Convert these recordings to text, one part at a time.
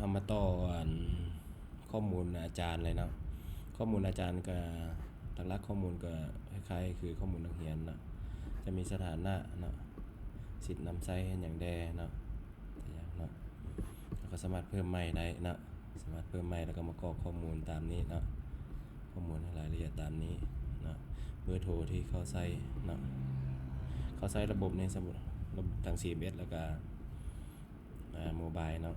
ເຮົາມາຕໍ່ອັນຂໍ້ມູນອາຈານເລີຍເນາະ. ຂໍ້ມູນອາຈານກະ ຫຼັກໆຂໍ້ມູນກະຄ້າຍໆຄືຂໍ້ມູນນັກຮຽນເນາະ, ຈະມີສະຖານະເນາະ, ສິດນຳໃຊ້ຫຍັງແດ່ເນາະ, ຕົວຢ່າງເນາະ. ເຮົາກະສາມາດເພີ່ມໃໝ່ໄດ້ເນາະ, ສາມາດເພີ່ມໃໝ່ແລ້ວກະມາກອກຂໍ້ມູນຕາມນີ້ເນາະ, ຂໍ້ມູນໃນລາຍລະອຽດຕາມນີ້ເນາະ, ເບີໂທທີ່ເຂົ້າໃຊ້ເນາະ, ເຂົ້າໃຊ້ລະບົບນີ້ ສົມມຸດລະບົບທັງ ຊີເອັມເອັສ ແລ້ວກະ ອ່າ ໂມບາຍເນາະ,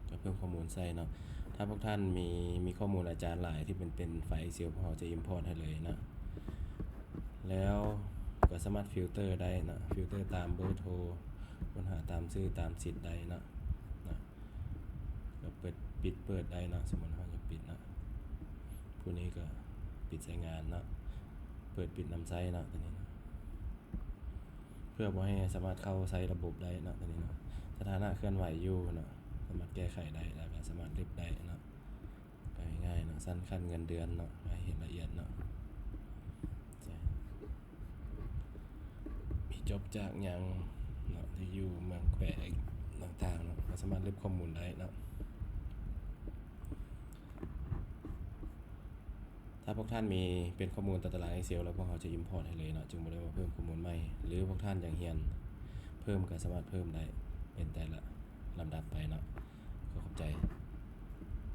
ກະເພີ່ມຂໍ້ມູນໃສ່ເນາະ. ຖ້າພວກທ່ານມີ ມີຂໍ້ມູນອາຈານຫຼາຍທີ່ເປັນ ເປັນໄຟລ໌ Excel ພວກເຮົາຈະ import ໃຫ້ເລີຍເນາະ. ແລ້ວກະສາມາດ filter ໄດ້ເນາະ, filter ຕາມເບີໂທ, ຄົ້ນຫາຕາມຊື່ ຕາມສິດໄດ້ເນາະ, ເນາະ. ກະເປີດ ປິດ ເປີດໄດ້ເນາະ, ສົມມຸດເຮົາຢາກປິດເນາະ, ຜູ້ນີ້ກະປິດໃຊ້ງານເນາະ, ເປີດ ປິດນຳໃຊ້ເນາະ, ຕົວນີ້ເນາະ. ເພື່ອບໍ່ໃຫ້ສາມາດເຂົ້າໃຊ້ລະບົບໄດ້ເນາະ ຕົວນີ້ເນາະ. ສະຖານະເຄື່ອນໄຫວຢູ່ເນາະ, ສາມາດແກ້ໄຂໄດ້ ແລ້ວກະສາມາດລຶບໄດ້ເນາະ, ກະງ່າຍໆເນາະ. ຊັ້ນຂັ້ນເງິນເດືອນເນາະ, ໃຫ້ເຫັນລະອຽດເນາະ, ມີ job ຈາກຫຍັງເນາະ, ທີ່ຢູ່ເມືອງແຂວງຕ່າງໆເນາະ, ກະສາມາດລຶບຂໍ້ມູນໄດ້ເນາະ. ຖ້າພວກທ່ານມີເປັນຂໍ້ມູນຕາຕະລາງ Excel ແລ້ວ ພວກເຮົາຈະ import ໃຫ້ເລີຍເນາະ, ຈຶ່ງບໍ່ໄດ້ມາເພີ່ມຂໍ້ມູນໃໝ່. ຫຼືພວກທ່ານຢາກຮຽນເພີ່ມກະສາມາດເພີ່ມໄດ້ເປັນແຕ່ລະລຳດັບໄປເນາະ. ຂໍຂອບໃຈ.